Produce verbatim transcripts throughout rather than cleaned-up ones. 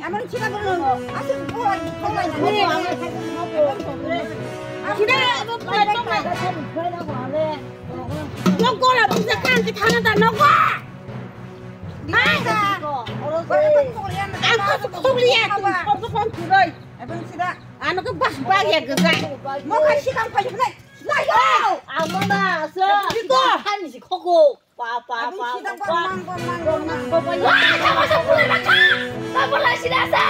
Amar sida bolo, asuk bolo, bolo. Sida, bolo, bolo. Lo gola bisa kan kita na da no go. Hai. Ang ko kuliah, ang ko kuliah. Abang sida. Ano ko bas bag ya gesa. Mo kan sida pajuk nai. Layo. Amana se. Sida. Kan si koko. Pa, pa, pa, pa, pa. Abang sida pa, pa. Mang, pa, mang, pa, mang. Pa, pa, ya, sama sa pula na ka. Pa, pa, la sida sa.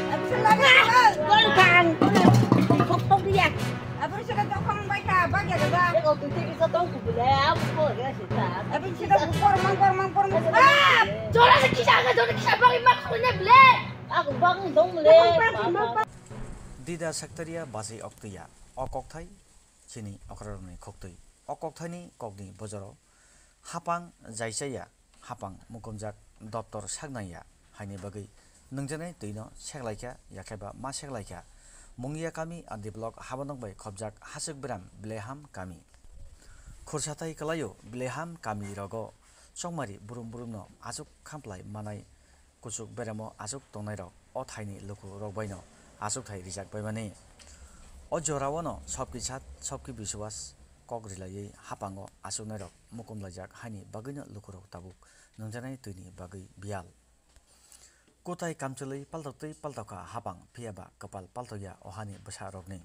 Abang sida la ka. Kol bang. Kok, kok dia. Abang sida tokong bai ka, bag ya gesa. Ko tu ti sa tong ku bule, am ko ya sida. Abang sida kor mang, kor mang, kor mang. Ah! Jora sa kisa ka, jora kisa bang ma ko ne bule. Ako bang dong bule. Pa, pa, pa. Dida Saktaria basi oktuya. O kokthai chini okrarokni khoktwi. O kokthaini kokni bojoro hapang jaichaya, hapang mukumjak, doptor saknangya haini bagwi nwngjaknai twino seklaikha, yakheba ma seklaikha. Mungiya kami R D block Habanok bai khopjak Hasuk Beram Bleham kami. Khursathai kwlaio Bleham kami rogo chongmari brum brumno aswk khamplai manai. Kuchuk beremo aswk tongnairok o thaini lukurok baino aswk thai rijak baimani. O jorao'-no sobki sat, sobki biswas kok rilaiwi hapango achuknairok mukum laijak haini bagwino lukurok tabuk nwngjaknai twini bagwi biyal. Kutai kamchwlwi paltoktwi paltokha hapang, phiyaba kwpal paltokya o hani bwsarokni.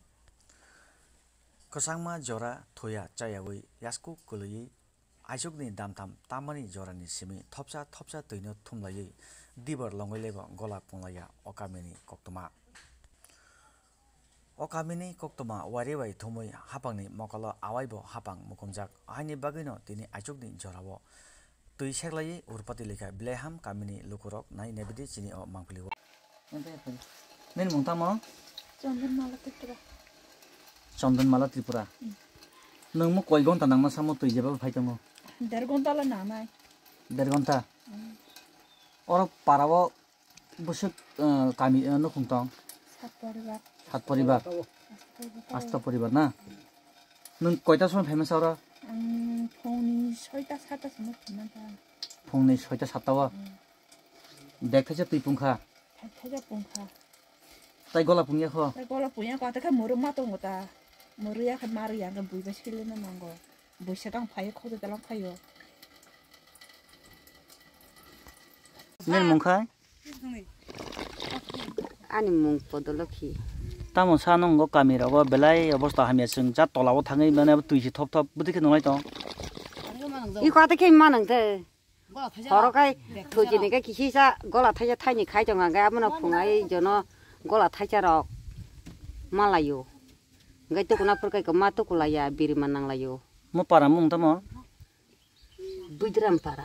Kwchangma jora thuya chayawi yasku kwlwiwi Aichukni damtham tamani jorani simi thopsa thopsa twino thumlaiwi dibor longwi laibo gola punglaiya o kamini koktwma. O kamini koktwma wairi bai thumwi hapangni mokolo awaibo hapang mukumjak. Haini bagwino tini aichukni jorao twi seklaiwi urpati lekha Bleham kamini lukurok nai nebidi chini o mangpili o. Nini mung tamo? Chandan Mala Tripura. Chandan Mala Tripura. Hmm. Nwng mo koi gonta nangma samo twi jeba phai tongo? Der gonta la nanai. Der gonta? Hmm. Oro parao bwswk, eh, kami, eh, nukhung tong? Sat poribar. Sat poribar? Asta poribar. Asta poribar na? Nwng koita sono phaima sa oro? Ang phungni soita sata sono phaima ta. Phungni soita sata o? Hmm. Bag thaisa twi pungkha. Thaisa pungkha. Tai gola pungya kho? Tai gola pungya kho, tai khe muru ma tongo ta. Muru ya khe maru ya khe bui bai silina nango. Bui se tang phaio, khoto dalang phaio. Nini mung khai? Ani mung Podolokhi. Tamo sa nungo kami rogo belai obosta hamya, chwng ja tola o thangwi mane twi si thop thop bwtwi khe nunglai tong. Iko ate khe manang te. Horo kai thuchini kai kisi sa gola thaisa thaini khai tong hwnkhe abono phungai jono gola thaisa rok malaio. Hwnkhe tukuna phurkai khe ma tukulaiya birima nanglaio. Mo para mung tamo? Buidram para.